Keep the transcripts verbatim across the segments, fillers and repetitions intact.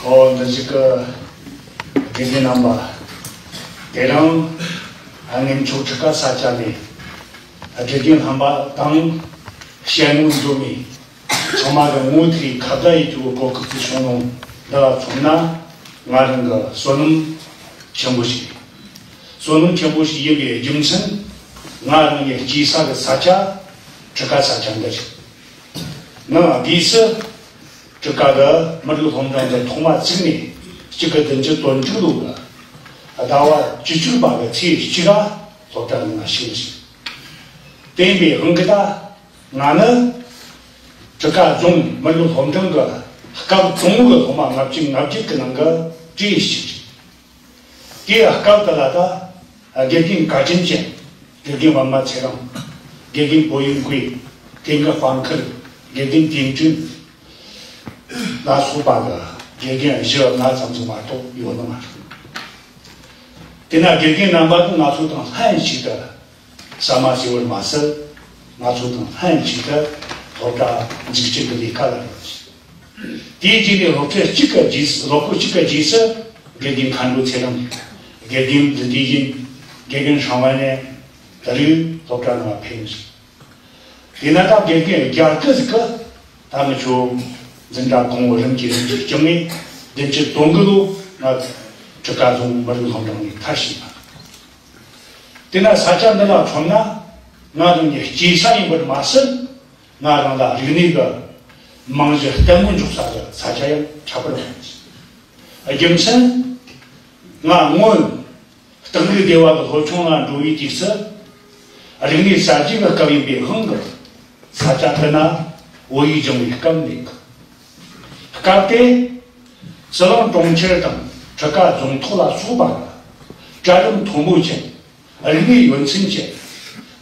ཨོ་འདི་ཞིག་གི་དགེ་རྒན་རྣམ་པ། དེ་རིང་ཨ་ངེད་ཆོ་ཁྲི་ཀ་ས་ཆ་ནས་དགེ་རྒན་རྣམ་པ་དང་ཞལ་ངོ་འཛོམས་མི་ཚང་མ་གི་ངོ་ཐུག་ཁ་བརྡ་ཡེད་རྒྱུ་གི་གོ་སྐབས་ཤིག་བྱུང་ནོ་འདི་ལ་མཚོན་ན། ང་རང་གི་བསོད་ནམས་ཆེན་པོ་ཞིག་བསོད་ནམས་ཆེན་པོ་ཞིག་ཡིན་པའི་རྒྱུ་མཚན། ང་རང་ཉིད་སྐྱེས་ས་གི་ས་ཆ་ཁྲི་ཀ་ས་ཆ་འདི་རེད། ང་དགོས་སུ་ཁྲི་ཀ་གི་མི་རིགས་སློབ་འབྲིང་འདི་ཐོག་མ་བཙུགས་ནས་གཅིག་དགུ་བདུན་ཅུ་དོན་དྲུག་ལོ་གི་ཟླ་བ་བཅུ་གཅིག་པ་གི་ཚེས་གཅིག་ག་སློབ་གྲྭ་ནང་ང་ཞུགས་ཟིན། དེ་ཡིན་པའི་དབང་གིས་ད་ང་ནི་ཁྲི་ཀ་རྫོང་མི་རིགས་སློབ་འབྲིང་གི་སྐབས་དང་པོ་གི་སློབ་མ་ལྔ་བཅུ་ང་བརྒྱད་ཀྱི་ནང་གི་གྲས་ཤིག་རེད། དེའི་སྐབས་དེ་ལ་ད་དགེ་རྒན་བཀའ་དྲིན་ཅན། དགེ་རྒན་པདྨ་ཚེ་རིང་། དགེ་རྒན་བོད་ཡིག་འགོས། དགེ་རྒན་དཔལ་མཁར། དགེ་རྒན་དོན་གྲུབ་ལ་སོགས་པ་གི་དགེ་རྒན་བཞི་ལྔ་ཙམ་ཞིག་མ་གཏོགས་ཡོད་ནི་མ་རེད། དེ་ན་དགེ་རྒན་རྣམ་པ་ཚོ་ང་ཚོ་དང་ལྷན་ཅིག་ཏུ་ཟ་མ་ཟོས་པར་མ་ཟད། ང་ཚོ་དང་ལྷན་ཅིག་ཏུ་སློབ་གྲྭ་འཛུགས་སྐྲུན་གྱི་ལས་ཀ་ལ་རོལ། དེའི་རྗེས་ནས་སློབ་ཕྲུག་གཅིག་གི་རྗེས་སུ། སློབ་ཕྲུག་གཅིག་གི་རྗེས་སུ་དགེ་རྒན་མཁའ་འགྲོ་ཚེ་རིང་། དགེ་རྒན་འདི་དུས་ཡིན། དགེ་རྒན་ཧྲང་ཝན་ནས་ད་རེས་སློབ་གྲྭ་ནང་ཕེབས་ཡིན། དེས་ན་ད་དགེ་རྒན་བརྒྱ་དགུ་ཟིག་གིས་ད་ང་ཆོ་འཛིན་གྲྭ་གོང་བུ་རིམ་གྱིས་རིམ་གྱིས་བསྐྱངས་ནས་བདུན་ཅུ་དོན་དགུ་ལོ་ང་ཁྲི་ཀ་རྫོང་མི་རིགས་སློབ་འབྲིང་ནས་མཐར་ཕྱིན་པ། དེས་ན་ས་ཆ་འདི་ལ་མཚོན་ན། ང་རང་གི་སྐྱེས་ས་ཡིན་པར་མ་ཟད། ང་རང་ལ་རིག་གནས་ཀྱི་རྨང་གཞི་བརྟན་པོ་འཇོག་ས་ཀྱི་ས་ཆ་ཡང་ཁྱད་པར་ཡོད། རྒྱུ་མཚན། ང་སྔོན་སྟག་ལུང་སྡེ་བ་གི་སློབ་ཆུང་ལ་འགྲོ་བའི་དུས་སུ། རིག་གནས་གསར་བརྗེ་གི་སྐབས་ཡིན་པའི་དབང་གིས་ས་ཆ་འདི་ན་བོད་ཡིག་སྦྱང་བའི་སྐབས་མེད། སྐབས་དེ། ཟི་ལིང་གྲོང་ཁྱེར་དང་ཁྲི་ཀ་རྫོང་ཐོག་ལ་སོགས་པ་ལ་གྲལ་རིམ་མཐོན་པོ་ཅན། རིག་གནས་ཡོན་ཚན་ཅན།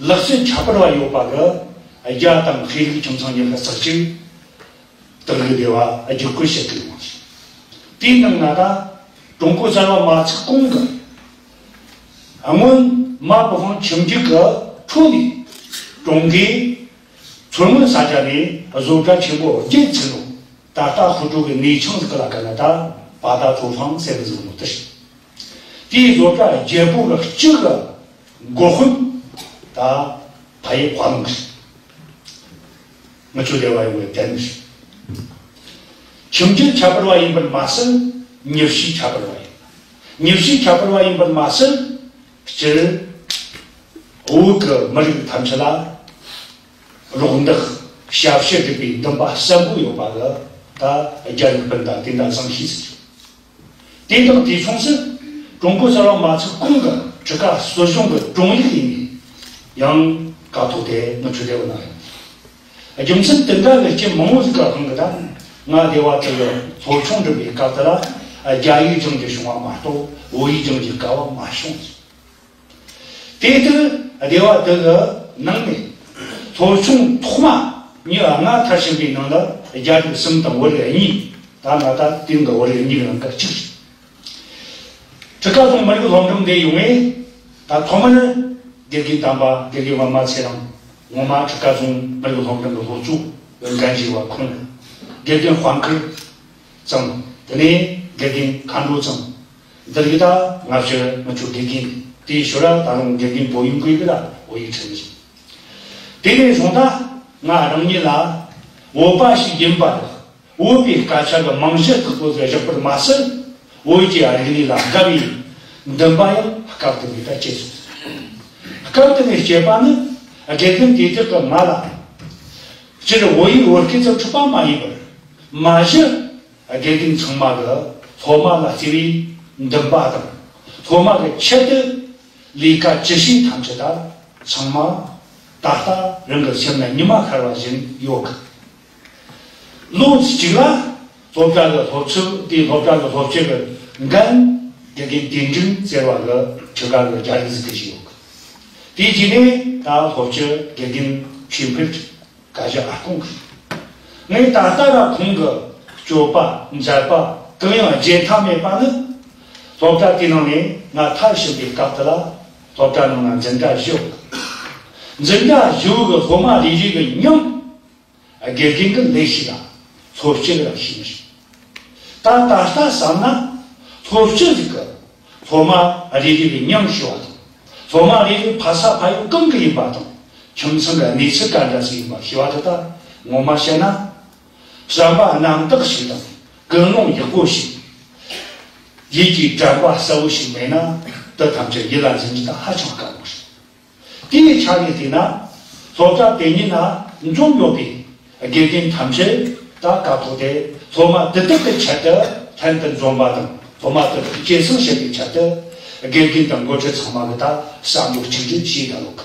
ལག་རྩལ་ཁྱད་པར་བ་ཡོད་པ་གི་རྒྱ་དང་ཤེས་རིག་ཁྱིམ་ཚང་གཉིས་ཀ་ས་ཆ་གཅིག་སྟག་ལུང་སྡེ་བ་བསྒྱུར་བཀོད་བྱེད་དུ་ཡོང་ཞིང་། དེའི་ནང་ན་ད་ཀྲུང་གོ་གསར་བ་མ་ཚུགས་གོང་གི་སྔོན་མ་བུ་ཧང་ཁྱིམ་རྒྱུད་ཀྱི་ཁྲོད་ནས་ཀྲུང་གོའི་མཚོ་སྔོན་ས་ཆ་ནས་བཟོ་གྲྭ་ཆེན་པོ་བརྒྱད་ཚུགས་ནོ། ད་ལྟ་ཧུ་ཀྲུའུ་གི་གནས་ཆུང་ཟིག་ལ་ག་ན་ད་པ་ད་ཀྲུའུ་ཧྥང་ཟེར་གི་ཟིག་ནོ་དེ་རེད། དེའི་བཟོ་གྲྭ་བརྒྱད་པོ་གི་གཅིག་གི་འགོ་དཔོན་ད་ཕ་ཡི་དཔའ་ལུང་ཟིག་ང་ཆོ་སྡེ་བ་ཡོང་བའི་དན་ཟིག་ཁྱིམ་རྒྱུད་ཁྱད་པར་བ་ཡིན་པར་མ་ཟད། མྱི་གཤིས་ཁྱད་པར་བ་ཡིན། མྱི་གཤིས་ཁྱད་པར་བ་ཡིན་པར་མ་ཟད། སྤྱིར་བོད་ཀྱི་མི་རིགས་ཐམས་ཅད་ལ་རོགས་འདེགས་ཞབས་ཕྱི་སྒྲུབ་པའི་འདུན་པ་གསལ་པོ་ཡོད་པ་ལ་ད་རྒྱ་རིགས་སྤུན་ཟླ་དེ་འདྲ་བཟང་ཤེས་ཟིག་དེ་དང་དེ་མཚུངས་སུ་ཀྲུང་གོ་གསར་བ་མ་ཚུགས་གོང་གི་ཁྲི་ཀ་སྲིད་གཞུང་གི་དྲུང་ཡིག་ཡིན་ནས་ཡང་ཀ་ཐོག་དེ་ནི་ཁྲི་དེ་བ་ན་ཡོད། རྒྱུ་མཚན་དེ་འདྲ་ལས་རྐྱེན་མང་བོ་ཟིག་གི་དབང་གིས་ད་ང་སྡེ་བ་དེ་གི་སློབ་ཆུང་འགྲིམ་པའི་སྐབས་དེ་ལ་རྒྱ་ཡིག་སྦྱང་རྒྱུ་བྱུང་བ་མ་གཏོགས་བོད་ཡིག་སྦྱང་རྒྱུའི་སྐལ་བ་མ་བྱུང་། དེ་ལྟར་སྡེ་བ་དེ་གི་ནང་ནས་སློབ་ཆུང་ཐོག་མ་ཉི་ཤུ་ལྔ་མཐར་ཕྱིན་པའི་ནང་ལ་རྒྱ་རིགས་གསུམ་དང་བོད་རིགས་གཉིས། ད་ང་ད་དེང་གི་བོད་རིགས་གཉིས་ནང་གི་གཅིག་རེད། ཁྲི་ཀ་རྫོང་མི་རིགས་སློབ་འབྲིང་འདི་ཡོང་ངས་ད་ཐོག་མར་དགེ་རྒན་དམ་པ་དགེ་རྒན་པདྨ་ཚེ་རིང་། ངོ་མ་ཁྲི་ཀ་རྫོང་མི་རིགས་སློབ་འབྲིང་གི་སློབ་གཙོ་འགན་བཞེས་པ་ཁོང་། དགེ་རྒན་དཔལ་མཁར་ཚང་། དེ་ནས་དགེ་རྒན་མཁའ་འགྲོ་ཚང་། འདི་རིགས་ད་སྔ་ཕྱི་ང་ཆོ་དགེ་རྒན་དེའི་ཞོར་ད་རུང་དགེ་རྒན་བོད་ཡིག་འགོས་གི་ལ་བོད་ཡིག་ཁྲིད་ནི་ཞིག་དེ་ནས་བཟུང་ད་ང་རང་ཉིད་ལ་བོད་པ་ཞིག་ཡིན་པ་དང་། བོད་པའི་སྐད་ཆ་གི་རྨང་གཞི་ཁག་པོ་ཟིག་བཞག་པར་མ་ཟད། བོད་ཀྱི་རིག་གནས་ལ་དགའ་བའི་འདུན་པ་ཡང་སྐབས་དེ་ནས་ད་སྐྱེས་སོང་། སྐབས་དེ་ནས་སྐྱེས་པ་ནི་དགེ་རྒན་དེ་དག་གིས་ང་ལ་སྤྱིར་བོད་ཡིག་བོད་སྐད་ཙམ་ཁྲིད་པ་མ་ཡིན་པར། མ་གཞི་དགེ་རྒན་ཚང་མ་གིས་སློབ་མ་ལ་བརྩེ་བའི་འདུན་པ་དང་། སློབ་མ་གི་ཆེད་དུ་ལས་ཀ་ཅི་བྱེད་ཐམས་ཅད་ད་ཚང་མ་ད་ལྟ་རང་གི་སེམས་ན་ཉི་མ་ཤར་བ་བཞིན་ཡོད་གི། ལོ་གཅིག་ལ་སློབ་གྲྭ་གི་སློབ་ཚན་དེའི་སློབ་གྲྭ་གི་སློབ་སྤྱི་གི་འགན་དགེ་རྒན་དོན་གྲུབ་ཟེར་བ་གི་ཁྲི་ཀ་གི་རྒྱ་རིགས་ཟིག་གིས་བཞེས་ཡོད་གི། དེའི་རྗེས་ནས་ད་སློབ་སྤྱི་དགེ་རྒན་ཆོས་འཕེལ། བཀའ་རྒྱ་ཨ་ཁོང་གིས། ངས་ད་ལྟ་ར་ཁོང་གི་སྤྱོད་པ་མཛད་པ་གང་ཡང་བརྗེད་ཐབས་མེད་པ་ནི། སློབ་གྲྭ་དེའི་ནང་ནས་ང་མཐར་ཕྱིན་པའི་སྐབས་དེ་ལ་སློབ་གྲྭ་ནང་ན་འཛིན་གྲྭ་བཞི་ཡོད། འཛིན་གྲྭ་བཞི་གི་སློབ་མ་རེ་རེ་གི་མིང་དགེ་རྒན་གི་ལས་ཤིག་ལ་སློབ་སྤྱི་ལ་ཤེས་ནི་རེད། ད་ད་ལྟ་བསམ་ན། སློབ་སྤྱི་ཟིག་གི་སློབ་མ་རེ་རེ་ལ་མྱིང་ཞུ་བ་དང་། སློབ་མ་རེ་རེ་ཕ་ས་ཕ་ཡུལ་གང་གི་ཡིན་པ་དང་། ཁྱིམ་ཚང་གི་གནས་ཚུལ་ག་འདྲ་ཟིག་ཡིན་པ་ཞུ་བ་དེ་ད་ངོ་མ་བཤད་ན། བསམ་པ་རྣམ་དག་ཞིག་དང་ཀུན་སློང་ཡག་པོ་ཞིག་ཡིད་ཀྱི་དྲན་པ་གསལ་བོ་ཞིག་མེད་ན། དེ་ཐམས་ཅད་ཡིད་ལ་འཛིན་རྒྱུ་ད་ཧ་ཅང་དཀའ་མོ་རེད། དེའི་ཆ་ནས་བལྟས་ན། སློབ་གྲྭ་དེ་ཉིད་ན་འཛོམས་ཡོད་པའི་དགེ་རྒན་ཐམས་ཅད་ད་སྐབས་ཐོག་དེ་སློབ་མ་དེ་དག་གི་ཆེད་དུ་ལྷན་དུ་འཛོམས་པ་དང་། སློབ་མ་དེ་དག་གཅེས་སྲུང་བྱེད་པའི་ཆེད་དུ་དགེ་རྒན་དང་འགོ་ཁྲིད་ཚང་མ་གི་ད་བསམ་བློ་གཅིག་སྒྲིལ་བྱས་ད་ལོག་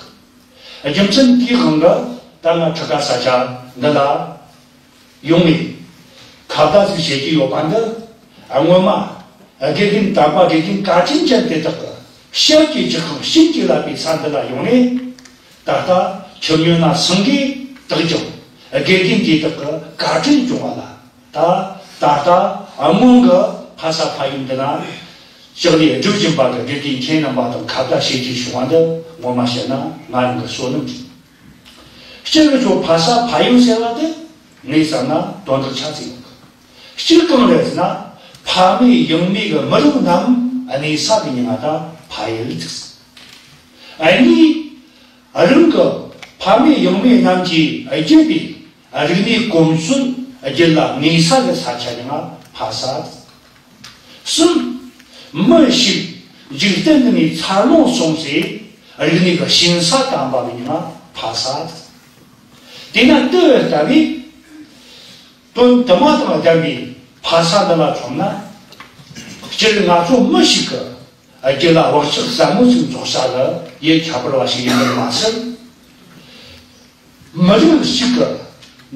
གི། རྒྱུ་མཚན་དེའི་དབང་གིས་ད་ང་ཁྲི་ཀ་ས་ཆ་འདི་ལ་ཡོང་ནས་ཁ་བརྡ་ཟིག་བྱེད་ཀྱི་ཡོད་པ་འདི། སྔོན་མ་དགེ་རྒན་དམ་པ་དགེ་རྒན་བཀའ་དྲིན་ཅན་དེ་དག་གི་ཞབས་ཀྱི་རྗེས་ཁང་བྱིན་གྱིས་བརླབས་པའི་ས་འདི་ལ་ཡོང་ནས། ད་ལྟ་ཁྱིམ་ཡོད་ན་སེང་གེ་དག་ཀྱང་དགེ་རྒན་དེ་དག་གི་བཀའ་དྲིན་བྱུང་བ་ལ། ད་ད་ལྟ་སྔོན་གྱི་ཕ་ས་ཕ་ཡུལ་འདི་ན་ཕྱག་ལས་སྒྲུབ་བཞིན་པ་གི་དགེ་རྒན་ཁྱེད་རྣམ་པ་དང་ཁ་བརྡ་བྱེད་རྒྱུ་བྱུང་བ་འདི། ངོ་མ་བཤད་ན་ང་རང་གི་བསོད་ནམས་རེད། སྤྱིར་ཁྱོད་ཕ་ས་ཕ་ཡུལ་ཟེར་བ་དེ་ངས་བསམ་ན་དོན་དག་ཆ་ཙིག་ཡོད་གི། གཅིག་གང་རེད་ཟེར་ན། ཕ་མེས་ཡང་མེས་གི་མི་རབས་རྣམས་གནས་ས་གི་མྱིང་ང་ད་ཕ་ཡུལ་ཟེར། གཉིས། རང་གི་ཕ་མེས་ཡང་མེས་རྣམས་ཀྱིས་བརྒྱུད་པའི་རིག་གནས་གོམས་སྲོལ་རྒྱུད་ལ་ངེས་ས་གི་ས་ཆ་ཡང་ཕ་ས། གསུམ། མི་ཞིག་འཇིག་རྟེན་འདི་ནས་འཚར་ལོངས་སོང་ཚེ་རིག་གནས་ཀྱི་ཞིང་ས་དམ་པ་གི་མྱིང་ང་ཕ་ས། དེས་ན་དེ་ལྟ་བུའི་དོན་དུ་མ་དང་ལྡན་པའི་ཕ་ས་འདི་ལ་མཚོན་ན། སྤྱིར་ང་ཚོ་མི་ཞིག་གི་རྒྱུད་ལ་བག་ཆགས་ཟབ་མོ་ཞིག་འཛུགས་ས་གི་ཡུལ་ཁྱད་པར་བ་ཞིག་ཡིན་པར་མ་ཟད། མི་རིགས་ཤིག་གི་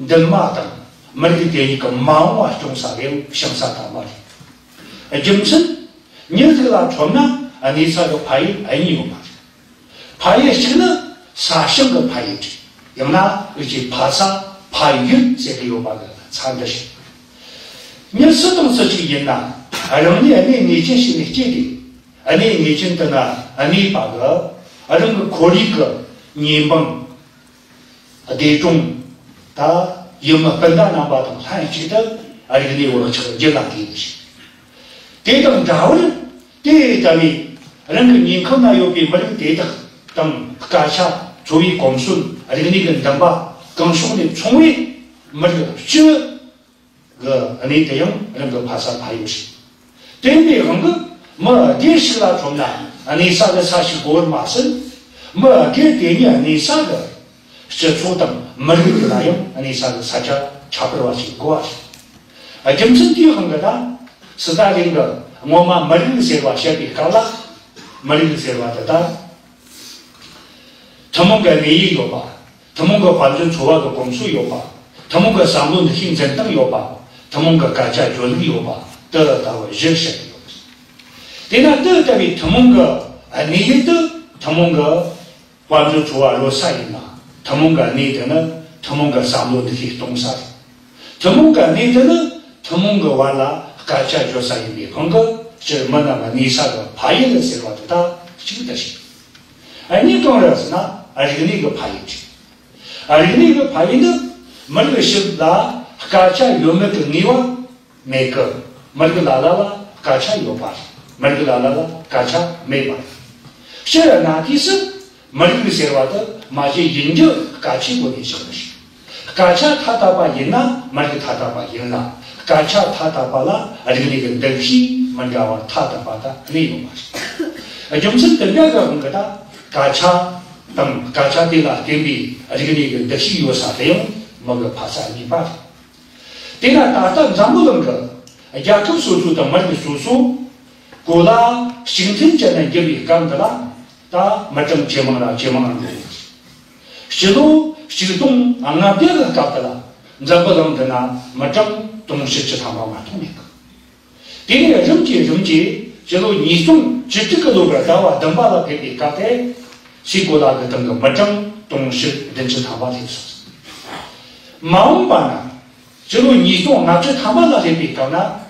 འདུན་མ་དང་མི་རིགས་དེ་ཉིད་ཀྱི་མ་འོངས་པ་སྐྱོང་ས་ལ་ཡང་ཞིང་ས་དམ་པ་རེད། རྒྱུ་མཚན། མྱི་ཟིག་ལ་མཚོན་ན་གནས་ས་གི་ཕ་ཡུལ་གཉིས་ཡོད་མ་རེད། ཕ་ཡུལ་གཅིག་ནི་ས་ཞིང་གི་ཕ་ཡུལ་རེད། ཡང་ན་འུ་ཅག་གིས་ཕ་ས་ཕ་ཡུལ་ཟེར་གི་ཡོད་པ་གི་ཚད་འདི་རེད། མྱི་སུ་དང་སུ་གཅིག་ཡིན་ན་རང་ཉིད་གནས་ངེས་ཅན་ཞིག་ནས་སྐྱེས་ཏེ། གནས་ངེས་ཅན་དེ་ན་གནས་པ་གི་རང་གི་ཁོར་ཡུག་གི་གཉེན་འབངས། སྡེ་གྲོང་། ད་ཡུལ་མི་སྤུན་ཟླ་རྣམ་པ་དང་ལྷན་ཅིག་ཏུ་རིག་གནས་བག་ཆགས་རྒྱུད་ལ་འགོས་པ་རེད། དེ་དང་འདྲ་བར་དེ་ལྟ་བུའི་རང་གི་ཉེ་འཁོར་ན་ཡོད་པའི་མི་རིགས་དེ་དག་དང་སྐད་ཆ། འཚོ་བའི་གོམས་སྲོལ། རིག་གནས་ཀྱི་འདུན་པ། གང་ཕྱོགས་ནས་མཚུངས་པའི་མི་རིགས་སྤྱི་གི་གནས་དེ་ཡང་རང་གི་ཕ་ས་ཕ་ཡུལ་རེད། དེ་འདྲའི་དབང་གིས་མི་སྒེར་ཞིག་ལ་མཚོན་ན་གནས་ས་གི་ས་ཞིག་དགོས་པར་མ་ཟད། མི་སྒེར་དེ་ཉིད་གནས་ས་གི་སྤྱི་ཚོགས་དང་མི་རིགས་དེ་ལ་ཡང་གནས་ས་གི་ས་ཆ་ཁྱད་པར་བ་ཞིག་དགོས་པ་རེད། རྒྱུ་མཚན་དེའི་དབང་གིས་ད་སི་ཏཱ་ལིན་གྱིས་སྔོན་མ་མི་རིགས་ཟེར་བ་བཤད་པའི་སྐབས་ལ། མི་རིགས་ཟེར་བ་དེ་ད་ཐུན་མོང་གི་གནས་ཡུལ་ཡོད་པ། ཐུན་མོང་གི་དཔལ་འབྱོར་འཚོ་བ་གི་གོམས་སྲོལ་ཡོད་པ། ཐུན་མོང་གི་བསམ་བློ་འདུ་ཤེས་འཛིན་སྟངས་ཡོད་པ། ཐུན་མོང་གི་སྐད་ཆ་སྤྱོད་ལུགས་ཡོད་པ། དེ་ལྟ་བུ་བཞི་བཤད་ཀྱི་ཡོད། དེས་ན་དེ་ལྟ་བུའི་ཐུན་མོང་གི་གནས་ཡུལ་དེ་ཐུན་མོང་གི་དཔལ་འབྱོར་འཚོ་བ་རོལ་ས་ཡིན་ན། ཐུན་མོང་གི་གནས་དེ་ནི་ཐུན་མོང་གི་བསམ་བློ་འདུ་ཤེས་གཏོང་ས་རེད། ཐུན་མོང་གི་གནས་དེ་ནི་ཐུན་མོང་གི་བར་ལ་སྐད་ཆ་བརྗོད་ས་ཡིན་པའི་དབང་གིས། སྤྱིར་མི་རྣམས་གནས་ས་གི་ཕ་ཡུལ་ཟེར་བ་དེ་ད་གཅིག་ད་ཞིག་གཉིས་གང་རེད་ཟེར་ན། རིག་གནས་ཀྱི་ཕ་ཡུལ་རེད། རིག་གནས་ཀྱི་ཕ་ཡུལ་ནི་མི་རིགས་ཤིག་ལ་སྐད་ཆ་ཡོད་མེད་ཀྱི་ངེས་པ་མེད་ཀི། མི་རིགས་ལ་ལ་ལ་སྐད་ཆ་ཡོད་པ་རེད། མི་རིགས་ལ་ལ་ལ་སྐད་ཆ་མེད་པ་རེད། སྤྱིར་ན་དུས་སུ་མི་རིགས་ཟེར་བ་དེ་མ་གཞི་ཡིན་རྒྱུ་སྐད་ཆའི་སྒོ་ནས་བཞག་པ་རེད། སྐད་ཆ་ཐ་དད་པ་ཡིན་ན་མི་རིགས་ཐ་དད་པ་ཡིན་ལ། སྐད་ཆ་ཐ་དད་པ་ལ་རིག་གནས་ཀྱི་འདུ་ཤེས་མི་འདྲ་བ་ཐ་དད་པ་ད་གནས་ཡོད་མ་རེད། རྒྱུ་མཚན་དེ་འདྲ་གི་དབང་གིས་ད་སྐད་ཆ་དང་སྐད་ཆ་དེ་ལ་བརྟེན་པའི་རིག་གནས་ཀྱི་འདུ་ཤེས་ཡོད་ས་དེ་ཡང་མི་གི་ཕ་ས་གཉིས་པ་རེད། དེས་ན་ད་ལྟ་འཛམ་བུ་གླིང་གི་རྒྱལ་ཁབ་སོ་སོ་དང་མི་རིགས་སོ་སོ་གོ་ལ་གཅིག་མཐུན་བྱས་ནས་འགྱུར་བའི་སྐབས་འདི་ལ། ད་མི་གྲངས་ཇེ་མང་ལ་ཇེ་མང་རུ་འགྲོ་བ་རེད། སྤྱི་ལོ་ཆིག་སྟོང་ལྔ་བརྒྱ་གི་སྐབས་དེ་ལ་འཛམ་བུ་གླིང་འདི་ན་མི་གྲངས་དུང་ཕྱུར་བཅུ་ཐམ་པ་མ་གཏོགས་མེད་གི། དེ་ནས་རིམ་གྱིས་རིམ་གྱིས་སྤྱི་ལོ་ཉིས་སྟོང་བཅུ་དྲུག་གི་ལོ་གི་ཟླ་བ་བདུན་པ་ལ་ཕེབས་པའི་སྐབས་དེ། སའི་གོ་ལ་གི་སྟེང་གི་མི་གྲངས་དུང་ཕྱུར་བདུན་ཅུ་ཐམ་པ་སླེབས་སོང་། མ་འོངས་པ་ན་སྤྱི་ལོ་ཉིས་སྟོང་ལྔ་བཅུ་ཐམ་པ་ལ་སླེབས་པའི་སྐབས་ན།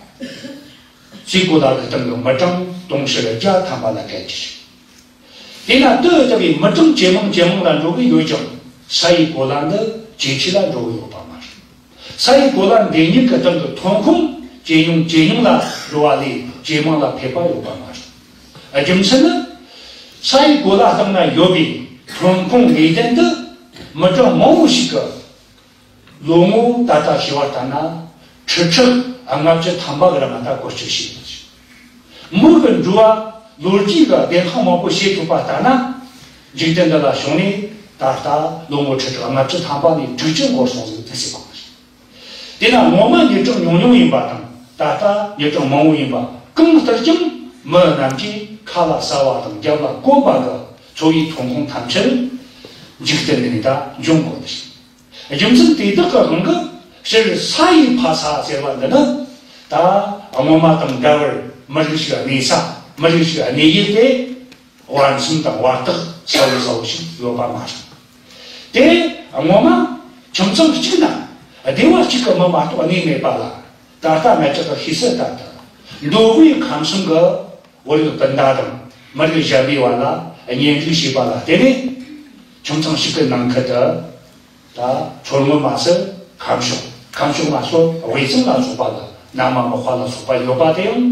སའི་གོ་ལ་གི་སྟེང་གི་མི་གྲངས་དུང་ཕྱུར་བརྒྱ་ཐམ་པ་ལ་བརྒལ་གྱི་རེད། དེས་ན་དེ་ལྟ་བུའི་མི་གྲངས་ཇེ་མང་ཇེ་མང་ལ་འགྲོ་གི་ཡོད་ཀྱང་། ས་ཡི་གོ་ལ་འདི་ཇེ་ཆེ་ལ་འགྲོ་གི་ཡོད་པ་མ་རེད། ས་ཡི་གོ་ལ་འདི་ཉིད་ཀྱི་སྟེང་གི་ཐོན་ཁུངས་ ཇེ་ཉུང་ཇེ་ཉུང་ལ་འགྲོ་བ་ལས་ཇེ་མང་ལ་འཕེལ་བ་ཡོད་པ་མ་རེད། རྒྱུ་མཚན་ནི། ས་ཡི་གོ་ལ་སྟེང་ན་ཡོད་པའི་ཐོན་ཁུངས་ལས་ལྡན་དུ་མི་གྲངས་མང་བོ་ཞིག་གི་ལོ་ངོ་ད་ལྟ་ཤེས་པ་ལྟར་ན་ཁྲི་ཕྲག་ལྔ་བཅུ་ཐམ་པ་གི་རིང་ད་བཀོལ་སྤྱོད་བྱས་ཡོད། མི་གི་འགྲོ་བ་ལོ་རྒྱུས་ཀྱི་བདེན་དཔང་མང་པོ་བྱེད་ཐུབ་པ་ལྟར་ན། འཇིག་རྟེན་འདི་ལ་བྱུང་ནས་ད་ལྟ་ལོ་ངོ་ཁྲི་ཕྲག་ལྔ་བཅུ་ཐམ་པ་ནས་དྲུག་ཅུ་འགོར་སོང་ཟིག་ཟེར་གོ་གི་རེད། དེས་ན་སྔོན་མ་མི་གྲངས་ཉུང་ཉུང་ཡིན་པ་དང་ད་ལྟ་མི་གྲངས་མང་བོ་ཡིན་པ་གང་ལྟར་ཀྱང་མི་རྣམས་ཀྱིས་ཁ་ལ་ཟ་བ་དང་རྒྱབ་ལ་གོན་པ་གི་འཚོ་བའི་ཐོན་ཁུངས་ཐམས་ཅད་འཇིག་རྟེན་འདི་ནས་ད་འབྱུང་དགོས་ཏེ། རྒྱུ་མཚན་དེ་དག་གི་དབང་གིས་སྤྱིར་ས་ཡི་ཕ་ས་ཟེར་བ་འདི་ནི་ད་སྔོན་མ་དང་འདྲ་བར་མི་རིགས་ཤིག་གནས་ས་མི་རིགས་ཤིག་གནས་ཡུལ་དེ། བར་མཚམས་དང་བར་ཐག་གསལ་བོ་གསལ་བོ་ཞིག་ཡོད་པ་མ་རེད། དེ་སྔོན་མ་ཁྱིམ་ཚང་གཅིག་ན་སྡེ་བ་གཅིག་གི་མི་མ་གཏོགས་གནས་མེད་པ་ལ། ད་ལྟ་ང་ཅག་གི་ཤེས་གསལ་ལྟར་དུ་མདོ་དབུས་ཁམས་གསུམ་གྱི་བོད་རིགས་སྤུན་ཟླ་དང་མི་རིགས་གཞན་པའི་བར་ལ་གཉེན་སྒྲིག་བྱས་པ་ལ་བརྟེན་ནས་ཁྱིམ་ཚང་གཅིག་གི་ནང་ཁུལ་དུ། ད་མཚོ་སྔོན་མ་ཟེར་ཁམས་ཕྱོགས། ཁམས་ཕྱོགས་མ་ཟེར་དབུས་གཙང་ལ་སོགས་པ་ལ་ན་མ་མི་ཧྭ་ལ་སོགས་པ་ཡོད་པ་དེ་ཡང་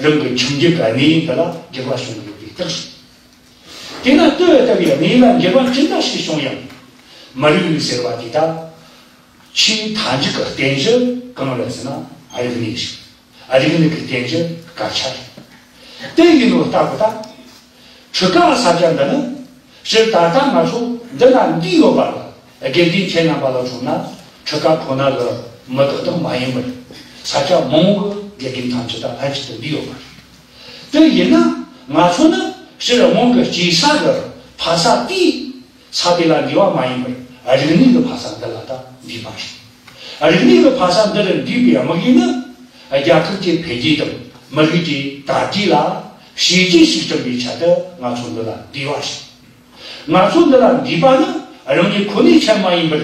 རང་གི་ཁྱིམ་རྒྱུད་ཀྱི་གནས་ཡུལ་འདི་ལ་འགྱུར་བ་བྱུང་ཡོད་པའི་རྟགས་རེད། དེས་ན་དེ་ལྟ་བུའི་གནས་ལ་འགྱུར་བ་ཅི་འདྲ་ཞིག་བྱུང་ཡང་། མི་རིགས་ཟེར་བ་དེ་དག་ཆེས་མཐའ་མཇུག་གི་རྟེན་གཞི་གང་རེད་ཟེར་ན་རིག་གནས་ཤིག་རིག་གནས་ཀྱི་རྟེན་གཞི་སྐད་ཆ་རེད། དེ་ཡིན་ནོ་ལྟ་བུ་དང་། འཕྲུལ་ཁ་ས་ཆ་འདི་ནི་སྤྱིར་ད་ལྟ་ང་ཚོ་འདི་ན་འདུས་ཡོད་པ་ལ་དགེ་རྒན་ཁྱེད་རྣམ་པ་ལ་མཚོན་ན་འཕྲུལ་ཁ་ཁོ་ན་ལ་མི་དག་དག་མ་ཡིན་པར་ས་ཆ་མང་བོ་གི་དགེ་རྒན་ཐམས་ཅད་ད་ལྷན་ཅིག་ཏུ་འདུས་ཡོད་པ་རེད། དེ་ཡིན་ན་ང་ཚོ་ནི་སྤྱིར་སྔོན་གྱི་སྐྱེས་ས་གི་ཕ་ས་དེའི་ས་དེ་ལ་འདུས་པ་མ་ཡིན་པར་རིག་གནས་ཀྱི་ཕ་ས་འདི་ལ་ད་འདུས་པ་རེད། རིག་གནས་ཀྱི་ཕ་ས་འདི་ལ་འདུས་པའི་དམིགས་ཡུལ་ནི་རྒྱལ་ཁབ་ཀྱི་འཕེལ་རྒྱས་དང་མི་རིགས་ཀྱི་དར་རྒྱས་ལ་བྱས་རྗེས་ཤིག་བསྐྲུན་པའི་ཆེད་དུ་ང་ཚོ་འདི་ལ་འདུས་པ་རེད། ང་ཚོ་འདི་ལ་འདུས་པ་ནི་རང་ཉིད་ཁོ་ནའི་ཆེད་མ་ཡིན་པར་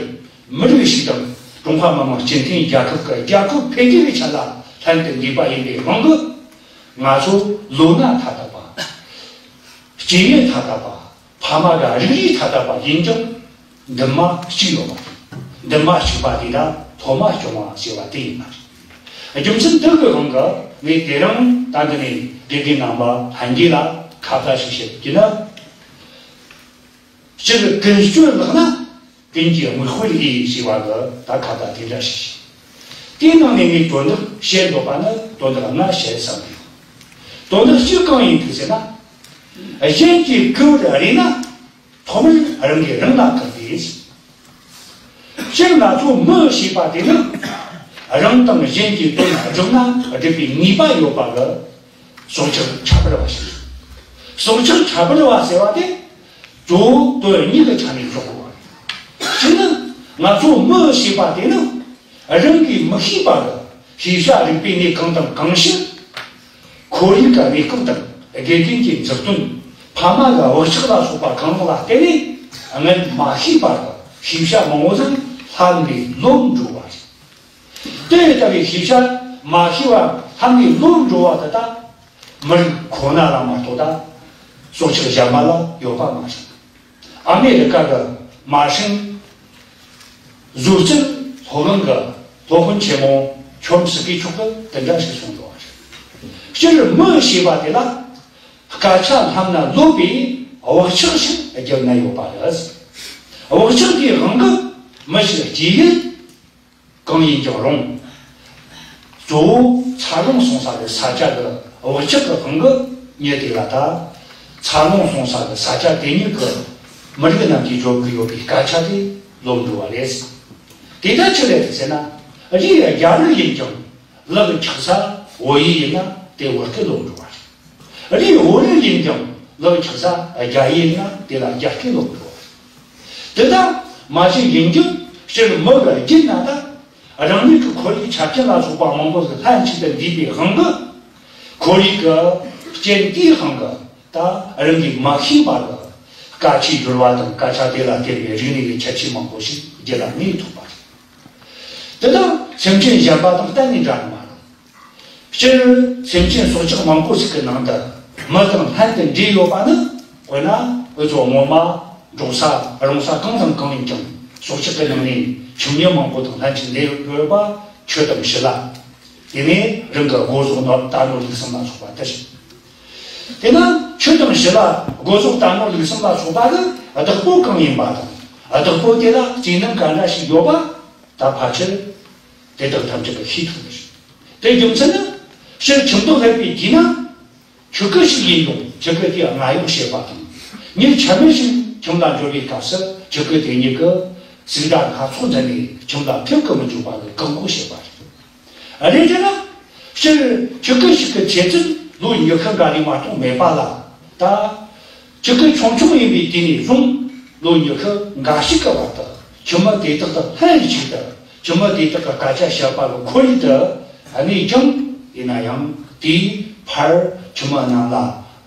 མི་རིགས་ཤིག་དང་ཀྲུང་ཧྭ་མི་དམངས་སྤྱི་མཐུན་རྒྱལ་ཁབ་ཀྱི་རྒྱལ་ཁབ་འཕེལ་རྒྱས་ཀྱི་ཆེད་ལ་ལྷན་དུ་འདུས་པ་ཡིན་པའི་དབང་གིས། ང་ཚོ་ལོ་ན་ཐ་དད་པ། སྐྱེ་དངོས་ཐ་དད་པ། ཕ་མ་དང་རིགས་རུས་ཐ་དད་པ་ཡིན་ཀྱང་འདུན་མ་གཅིག་ཡོད་པ། འདུན་མ་གཅིག་པ་དེ་དག་ཐོག་མ་སྐྱོང་བ་ཞེས་པ་དེ་ཡིན་པ་རེད། རྒྱུ་མཚན་དེ་གི་དབང་གིས་ངས་དེ་རིང་ད་འདི་ནས་དགེ་རྒན་རྣམ་པ་ལྷན་རྒྱས་ལ་ཁ་བརྡ་ཞིག་བྱེད་ཀྱི་ན། སྤྱིར་ཀུན་སྤྱོད་ལེགས་ན་ཀུན་གྱི་མིག་དཔེ་ཡིན་ཞེས་པ་གི་ད་ཁ་བརྡ་དེ་འདྲ་ཞིག་བྱེད། དེའི་ནང་ནས་ངས་དོན་དག་བཤད་འདོད་པ་ནི་དོན་དག་ལྔ་བཤད་བསམ་གི་ཡོད། དོན་དག་གཅིག་གང་ཡིན་དུས་ཟེར་ན། གཞན་གྱི་གུས་པར་རེ་ན། ཐོག་མར་རང་གིས་རང་ལ་གུས་པས། སྤྱིར་ང་ཚོ་མི་ཞེས་པ་དེ་ནི། རང་དང་གཞན་གྱི་དོན་སྒྲུབ་ན་སྒྲུབ་པའི་ནུས་པ་ཡོད་པ་གི་སྲོག་ཆགས་ཁྱད་པར་བ་ཞིག་སྲོག་ཆགས་ཁྱད་པར་བ་ཟེར་བ་དེ། གཙོ་བོ་དོན་གཉིས་ཀྱི་ཆ་ནས་འཇོག་དགོས་པ་རེད། གཅིག་ནི། ང་ཚོ་མི་ཞེས་པ་དེ་ནི། རང་གིས་མི་ཤེས་པ་ལ་ཤེས་བྱ་རིག་པའི་གནས་གང་དང་གང་ཞིག་ཁོར་ཡུག་གི་གནས་སྐབས་དང་དགེ་རྒན་གྱི་མཛུབ་སྟོན། ཕ་མ་གི་བག་ཆགས་ལ་སོགས་པ་གང་རུང་ལ་བརྟེན་ནས་སྔར་མ་ཤེས་པ་དང་ཤེས་བྱ་མང་བོ་ཟིག་ལྷག་ནས་ལོབས་འགྲོ་བ་རེད། དེ་ལྟ་བུའི་ཤེས་བྱ་མ་ཤེས་པ་ལྷག་ནས་ལོབས་འགྲོ་བ་དེ་དག་མི་རིགས་ཁོ་ན་ལ་མ་གཏོགས་ད་སྲོག་ཆགས་གཞན་པ་ལ་ཡོད་པ་མ་རེད། ཨ་མེ་རི་ཀ་གི་མ་ཧྲིན་བཟོ་རྩལ་སློབ་གླིང་གི་སློབ་དཔོན་ཆེན་མོ་ཁྱོམ་སི་ཀི་མཆོག་གིས་དེ་འདྲ་ཞིག་གསུངས་འདུག་སྤྱིར་མི་ཞེས་པ་དེ་ལ་སྐད་ཆ་བསླབ་ན་ལོབས་པའི་བག་ཆགས་ཤིག་བརྒྱབ་ན་ཡོད་པ་རེད། བག་ཆགས་དེའི་དབང་གིས་མི་ཞིག་སྐྱེ་ཡུལ། གང་ཡིན་ཀྱང་རུང་། གཙོ་བོ་འཚར་ལོངས་སོང་ས་གི་ས་ཆ་གི་བག་ཆགས་ཀྱི་དབང་གིས་མྱི་དེ་ལ་ད་འཚར་ལོངས་སོང་ས་གི་ས་ཆ་དེ་ཉིད་ཀྱི་མི་རིགས་རྣམས་ཀྱིས་བརྗོད་ཀྱི་ཡོད་པའི་སྐད་ཆ་དེ་ལོབས་འགྲོ་བ་རེད། དེ་ལྟར་ཆི་རེད་ཟེར་ན། རིགས་རྒྱ་རིགས་ཡིན་ཀྱང་ལག་ཆགས་ས་བོད་ཡིག་ཡིན་ན་དེ་བོད་སྐད་ལོབས་འགྲོ་བ་རེད། རིགས་བོད་རིགས་ཡིན་ཀྱང་ལག་ཆགས་ས་རྒྱ་ཡིག་ཡིན་ན་དེ་ལ་རྒྱ་སྐད་ལོབས་འགྲོ་བ་རེད། དེ་ལྟར་མ་ཞིག་ཡིན་རྒྱུ་སྤྱིར་མི་གི་རྒྱུད་ན་ད་རང་ཉིད་ཀྱི་ཁོར་ཡུག་ཆ་རྐྱེན་ལ་སོགས་པ་མང་པོ་ཟིག་ལྷན་ཅིག་ཏུ་འདུས་པའི་དབང་གིས། ཁོར་ཡུག་གི་རྐྱེན་དེའི་དབང་གིས་ད་རང་གིས་མ་ཤེས་པ་གི་སྐད་ཆའི་སྦྱོར་བ་དང་སྐད་ཆ་དེ་ལ་བརྟེན་པའི་རིག་གནས་ཀྱི་ཁྱད་ཆོས་མང་པོ་ཞིག་རྒྱུད་ལ་གནས་ཐུབ་པ་རེད། དེ་དག་སེམས་ཅན་གཞན་པ་དང་གཏན་ནས་འདྲ་ནི་མ་རེད། སྤྱིར་སེམས་ཅན་སྲོག་ཆགས་མང་པོ་ཞིག་གི་ནང་དུ་མི་དང་ལྷན་དུ་འདྲེས་ཡོད་པ་ནི། དཔེར་ན་འུ་ཚོ་ངོ་མ་འབྲོག་ས་རོང་ས་གང་དང་གང་ཡིན་ཀྱང་སྲོག་ཆགས་ཀྱི་ནང་ནས་ཁྱིམ་མི་མང་པོ་དང་ལྷན་ཅིག་འདྲེས་ཡོད་པ་ཆུ་དང་ཕྱི་ལ། དེ་ནས་རང་གི་སྒོ་ཟོག་ནོར་རྟ་ནོར་ལུག་གསུམ་ལ་སོགས་པ་དེ་བཞིན། དེ་ན་ཆུ་དང་ཕྱི་ལ་སྒོ་ཟོག་རྟ་ནོར་ལུག་གསུམ་ལ་སོགས་པ་ནི་བདག་པོ་གང་ཡིན་པ་དང་། བདག་པོ་དེ་ལ་རྩིས་ནོར་ག་འདྲ་ཞིག་ཡོད་པ་ད་ཕལ་ཆེར་དེ་དག་ཐམས་ཅད་ཀྱིས་ཤེས་ཐུབ་ནི་རེད། དེ་རྒྱུ་མཚན་ནི་སྤྱིར་ཁྱིམ་བདག་ལྷོད་པའི་དུས་ན། ཆུ་ཁུ་ཞིག་ཡིན་ཡང་ཆུ་ཁུ་དེ་སྔ་གཡོག་བྱེད་པ་དང་། ཉིན་ཆ་མེད་ཞིག་ཁྱིམ་ལ་འབྱོར་བའི་སྐབས་སུ་ཆུ་ཁུ་དེ་ཉིད་ཀྱིས་ཟུག་སྒྲ་སྣ་ཚོགས་འཛིན་ནས་ཁྱིམ་ལ་ཐེབས་ཀྱི་མི་འཇུག་པ་ལ་བཀག་འགོག་བྱེད་པ་རེད། རེད་དེ་ན་སྤྱིར་ཆུ་ཁུ་ཞིག་གི་ཚེ་ཚད་ལོ་ཉི་ཤུ་འགའ་ལས་མ་གཏོགས་མེད་པ་ལ། ད་ཆུ་ཁུ་ཆུང་ཆུང་ཡིན་པའི་དུས་ནས་བཟུང་ལོ་ཉི་ཤུ་འགའ་ཞིག་གི་བར་དུ་ཁྱིམ་མི་དེ་དག་དང་ལྷན་ཅིག་ཏུ་ཁྱིམ་མི་དེ་དག་གི་སྐད་ཆ་བཤད་པ་ལ་ཁོར་ཡུག་ཏུ་གནས་ཀྱང་། ཡིན་ན་ཡང་དེའི་ཕར་ཁྱིམ་མི་རྣམས་ལ་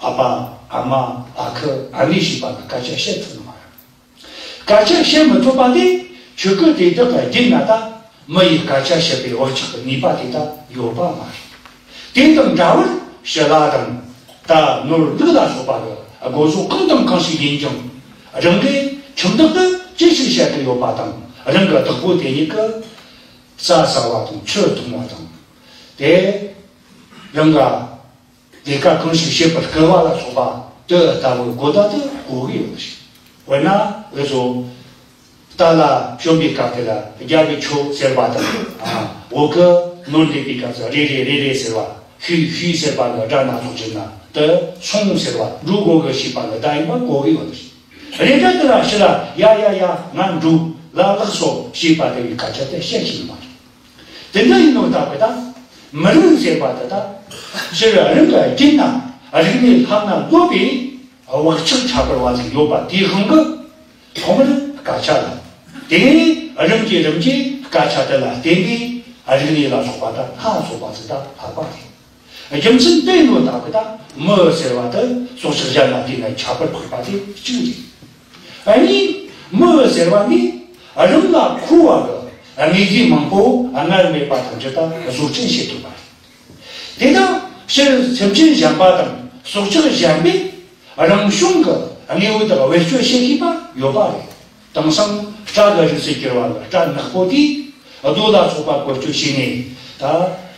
ཨ་ཕ་ཨ་མ་ཨ་ཁུ་ཨ་ནེ་ཞེས་པ་ལ་སྐད་ཆ་བཤད་ཐུབ་ནི་མ་རེད། སྐད་ཆ་བཤད་མི་ཐུབ་པ་དེ་ཆུ་ཁུ་དེ་དག་གི་རྒྱུད་ན་ད་མི་ཡི་སྐད་ཆ་བཤད་པའི་བག་ཆགས་ཀྱི་ནུས་པ་དེ་ད་ཡོད་པ་མ་རེད། དེ་དང་འདྲ་བར་ཕྱི་ལ་དང་རྟ་ནོར་ལུག་ལ་སོགས་པ་གི་སྒོ་ཟོག་གང་དང་གང་ཞིག་ཡིན་ཀྱང་། རང་གིས་ཁྱིམ་བདག་ཏུ་ཅི་ཞིག་བཤད་ཀྱི་ཡོད་པ་དང་། རང་གི་བདག་པོ་དེ་ཉིད་ཀྱིས་ཟ་ཟ་བ་དང་ཆུ་འཐུང་བ་དང་། དེ་རང་ག་ལས་ཀ་གང་ཞིག་བྱེད་པར་སྐུལ་བ་ལ་སོགས་པ་དེ་ལྟ་བུའི་གོ་བརྡ་དེ་གོ་གི་ཡོད་པ་རེད། དཔེར་ན་འུ་ཚོ་རྟ་ལ་ཞོན་པའི་སྐབས་དེ་ལ་རྒྱབ་ཀྱི་ཁྱོ་ཟེར་བ་དང་། ཨ། འོག་གི་ནོར་འདེབས་པའི་སྐབས་སུ་རེ་རེ་རེ་རེ་ཟེར་བ། ཤུས་ཤུས་ཟེར་བ་ལ་སྒྲ་སྣ་ཚོགས་བྱུང་ན་དེ་སོང་ཟེར་བ། འགྲོ་དགོས་གི་ཞེས་པ་ལ་ད་ཡིན་པ་གོ་གི་ཡོད་པ་རེད། རེ་འགའ་དེ་ལ་ཕྱི་ལ་ཡ་ཡ་ཡ་ང་འགྲོ་ལ་ལགས་སོ་ཞེས་པ་དེ་བའི་སྐད་ཆ་དེ་བཤད་ཤེས་ནི་མ་རེད། དེ་འདྲ་ཡིན་ནོ་ད་གི་ད་མི་རིགས་ཟེར་བ་དེ་ད་སྤྱིར་རང་གི་རྒྱུད་ན་རིག་གནས་ལྷབ་ན་ལོབས་པའི་བག་ཆགས་ཁྱད་པར་བ་ཟིག་ཡོད་པ་དེའི་དབང་གིས་ཐོག་མར་སྐད་ཆ་ལ། དེ་ནས་རིམ་གྱིས་རིམ་གྱིས་སྐད་ཆ་དེ་ལ་བརྟེན་ནས་རིག་གནས་ལ་སོགས་པ་དང་སྣ་ཚོགས་པ་ཟིག་ད་ལྷབ་པ་རེད། རྒྱུ་མཚན་དེ་ཡིན་ནོ་ད་གི་ད་མི་ཟེར་བ་དེ་སྲོག་ཆགས་གཞན་ལ་བལྟས་ན་ཁྱད་པར་འཕགས་པ་དེ་གཅིག་རེད། ཨ་ནི་མི་ཟེར་བ་ནི་རང་ལ་མཁོ་བ་གི་དངོས་རྫས་མང་པོ་སྔར་མེད་པ་དང་འདྲ་ད་བཟོ་སྐྲུན་བྱེད་ཐུབ་པ་རེད། དེ་དག་ཕྱིར་སེམས་ཅན་གཞན་པ་དང་སྲོག་ཆགས་གཞན་པས་རང་བྱུང་གི་དངོས་པོ་དག་བེད་སྤྱོད་བྱེད་ཤེས་པ་ཡོད་པ་རེད། དེང་སང་སྤྲ་གི་རིགས་སུ་གྱུར་བ་ལ་སྤྲ་ནག་པོ་དེས་རྡོ་ལ་སོགས་པ་བཀོལ་སྤྱོད་བྱས་ནས་ད་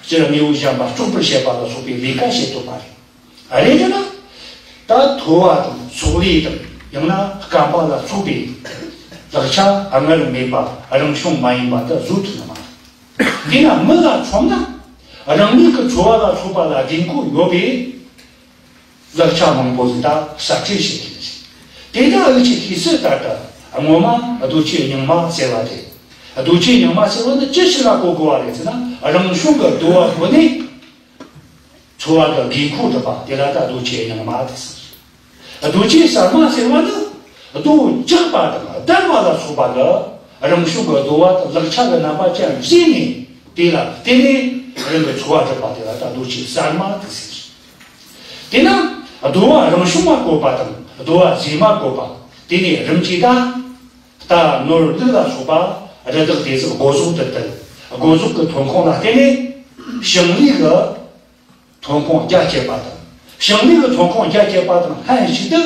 སྤྱིར་དངོས་པོ་གཞན་པ་བཙོག་པར་བྱེད་པ་ལ་སོགས་པའི་ལས་ཀ་བྱེད་ཐུབ་པ་རེད། རེད་དེ་ན་ད་ཐོ་བ་དང་སོག་ལེ་དང་ཡང་ན་སྐམ་པ་ལ་སོགས་པའི་ལག་ཆ་སྔར་མེད་པ་རང་བྱུང་མ་ཡིན་པ་དེ་བཟོ་ཐུབ་ནི་མ་རེད། དེས་ན་མི་ལ་མཚོན་ན་རང་ཉིད་ཀྱི་འཚོ་བ་ལ་སོགས་པ་ལ་དགོས་མཁོ་ཡོད་པའི་ལག་ཆ་མང་པོ་ཟིག་ད་གསར་སྐྲུན་བྱེད་ཀྱི་རེད། དེ་ད་འུ་ཆོས་ཤེས་གསལ་ལྟར་དུ་སྔོན་མ་རྡོ་ཆས་རྙིང་མ་ཟེར་བ་རེད། རྡོ་ཆས་རྙིང་མ་ཟེར་བ་ནི་ཅི་ཞིག་ལ་གོ་དགོས་པ་རེད་ཟེར་ན། རང་བྱུང་གི་རྡོ་བ་བརྐོས་ནས་འཚོ་བ་གི་དགོས་མཁོ་སྒྲུབ་པ་དེ་ལ་ད་རྡོ་ཆས་རྙིང་མ་དེ་ཟེར། རྡོ་ཆས་གསར་མ་ཟེར་བ་ནི་རྡོ་རྒྱག་པ་དང་བརྡར་བ་ལ་སོགས་པ་གི་རང་བྱུང་གི་རྡོ་བ་དང་ལག་ཆ་གི་རྣམ་པ་ཅན་བཟོས་ནས་དེ་ལ་བརྟེན་ནས་རང་གི་འཚོ་བ་སྒྲུབ་པ་དེ་ལ་ད་རྡོ་ཆས་གསར་མ་དེ་ཟེར། དེས་ན་རྡོ་བ་རང་བྱུང་མ་བཀོལ་བ་དང་རྡོ་བ་རྫས་མ་བཀོལ་བ། དེ་ནས་རིམ་གྱིས་ད་རྟ་ནོར་ལུག་ལ་སོགས་པ་རི་དྭགས་དེ་ཚོ་སྒོ་ཟོག་ཏུ་བརྟེན། སྒོ་ཟོག་གི་ཐོན་ཁུངས་ལ་བརྟེན་ནས་ཞིང་ལས་ཀྱི་ཐོན་ཁུངས་རྒྱ་བསྐྱེད་པ་དང་། ཞིང་ལས་ཀྱི་ཐོན་ཁུངས་རྒྱ་བསྐྱེད་པ་དང་ལྷན་ཅིག་ཏུ་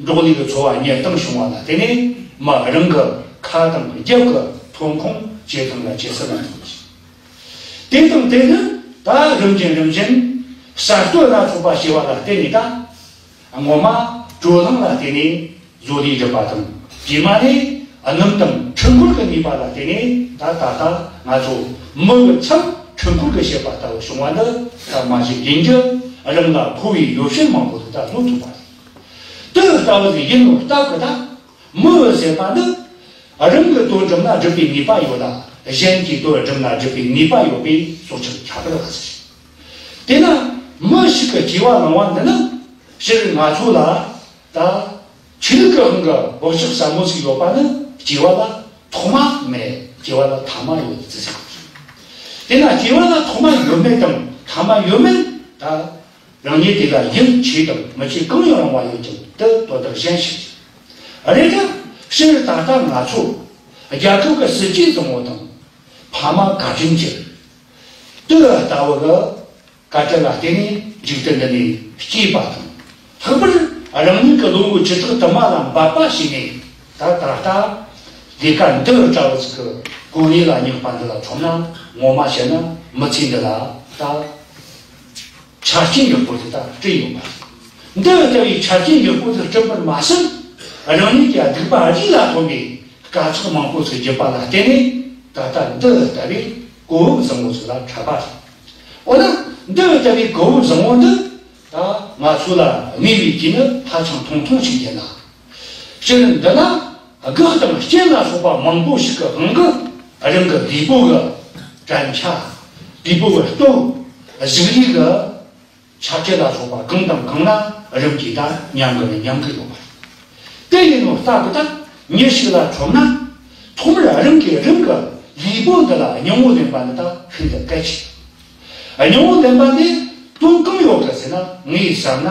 འབྲོག་ལས་ཀྱི་འཚོ་བ་གཉེར་སྟངས་བྱུང་བ་ལ་བརྟེན་ནས་མི་རང་གི་ཁ་དང་རྒྱབ་ཀྱི་ཐོན་ཁུངས་ཇེ་ཐང་ལ་ཇེ་ཟབ་ལ་འགྲོ་བ་རེད། དེ་དང་དེ་ནི་ད་རིམ་བཞིན་རིམ་བཞིན་གསར་གཏོད་སྣ་ཚོགས་པ་བྱས་པ་ལ་བརྟེན་ནས་ད་སྔོན་མ་དྲོད་རླངས་ལ་བརྟེན་ནས་བཟོ་ལས་སྒྲུབ་པ་དང་། རྗེས་མ་ནས་སྣུམ་དང་འཕྲུལ་འཁོར་གྱི་ནུས་པ་ལ་བརྟེན་ནས་ད་ད་ལྟ་ང་ཚོ་མི་གི་མཚམས་འཕྲུལ་འཁོར་གྱི་བྱེད་པ་ལྟ་བུ་བྱུང་བ་འདི་ད་མ་གཞི་ཡིན་རྒྱུ་རང་ལ་མཁོ་བའི་ཡོ་བྱད་མང་པོ་དེ་ད་བཟོ་ཐུབ་པ་རེད། དེ་ལྟ་བུ་ཞིག་ཡིན་ནོ་སྟབས་ཀྱིས་ད་མི་ཟེར་བ་འདི་རང་གི་དོན་སྒྲུབ་ན་སྒྲུབ་པའི་ནུས་པ་ཡོད་ལ། གཞན་གྱི་དོན་སྒྲུབ་ན་སྒྲུབ་པའི་ནུས་པ་ཡོད་པའི་སྲོག་ཆགས་ཁྱད་པར་བ་ཟེར། དེས་ན་མི་ཞིག་གི་སྐྱེ་བ་བླངས་པ་འདི་ནི་སྤྱིར་ང་ཚོ་ལ་ད་ཆོས་ལུགས་ཀྱི་དབང་གིས་བག་ཆགས་ཟབ་མོ་ཞིག་ཡོད་པ་ནི་སྐྱེ་བ་ལ་ཐོག་མ་མེད། སྐྱེ་བ་ལ་ཐ་མ་ཡོད་ཟེར་ཟེར་བ་རེད། དེས་ན་སྐྱེ་བ་ལ་ཐོག་མ་ཡོད་མེད་དང་། ཐ་མ་ཡོད་མེད་ད་རང་ཉིད་དེ་ལ་ཡིད་ཆེས་དང་མི་ཆེས་གང་ཡང་རུང་བ་ཡོད་ཀྱང་དེ་དོན་དག་གཞན་ཞིག་རེད། རེད་ཀྱང་སྤྱིར་ད་ལྟ་ང་ཚོ་རྒྱལ་ཁབ་ཀྱི་སྲིད་ཇུས་བཟང་བོ་དང་། ཕ་མ་བཀའ་དྲིན་གྱིས་དེ་ལྟ་བུ་གི་བཀའ་དྲིན་ལ་བརྟེན་ནས་འཇིག་རྟེན་འདི་ནས་སྐྱེས་པ་དང་། ལྷག་པར་རང་ཉིད་ཀྱི་ལོ་ངོ་བཅུ་ཕྲག་དུ་མ་ལ་འབད་པ་བྱས་ནས་ད་ད་ལྟ་ལས་ཀ་འདི་འདྲ་བོ་ཞིག་གི་གོ་གནས་ལ་བསྙེགས་པ་འདི་ལ་མཚོན་ན། ངོ་མ་བཤད་ན་མི་ཚེ་འདི་ལ་ ད་ཆ་རྐྱེན་ཡག་པོ་ཞིག་ད་བསྐྲུན་ཡོད་པ་རེད། འདི་ལྟ་བུའི་ཆ་རྐྱེན་ཡག་པོ་ཞིག་བསྐྲུན་པར་མ་ཟད། རང་ཉིད་ཀྱི་སྡིག་པ་རིགས་ལ་ཐོན་པའི་དཀའ་ཚེགས་མང་པོ་ཞིག་བརྒྱུད་པ་ལ་བརྟེན་ནས། ད་ལྟ་འདི་ལྟ་བུའི་གོ་བབ་བཟང་བོ་ཞིག་ལ་འཕྲད་པ་རེད། འོ་ན་འདི་ལྟ་བུའི་གོ་བབ་བཟང་བོ་འདི་ད་ང་ཚོ་ལ་དམིགས་པའི་དུས་ནི་ཧ་ཅང་ཐུང་ཐུང་ཞིག་ཡིན་ལ། སྤྱིར་འདི་ན་སྒེག་དང་གཅན་ལ་སོགས་པ་མང་པོ་ཞིག་གི་དབང་གིས་རང་གི་ལུས་པོ་གི་དྲན་ཆ། ལུས་པོ་གི་སྟོབས། གཟུགས་རིས་ཀྱི་ཆ་བཅུ་ལ་སོགས་པ་གང་དང་གང་ལ་རིམ་གྱིས་ད་ཉམས་གི་ནི་ཉམས་གི་ཡོད་པ་རེད། དེ་ཡིན་ནོ་ལྟ་བུ་ད་མྱི་ཞིག་ལ་མཚོན་ན། ཐོག་མར་རང་གིས་རང་གི་ལུས་པོ་འདི་ལ་སྙིང་བོ་ལེན་པ་ནི་ད་ཤིན་ཏུ་གལ་ཆེ། སྙིང་བོ་ལེན་པ་འདི་དོན་གང་ཡོད་གི་ཟེར་ན། ངས་བསམ་ན།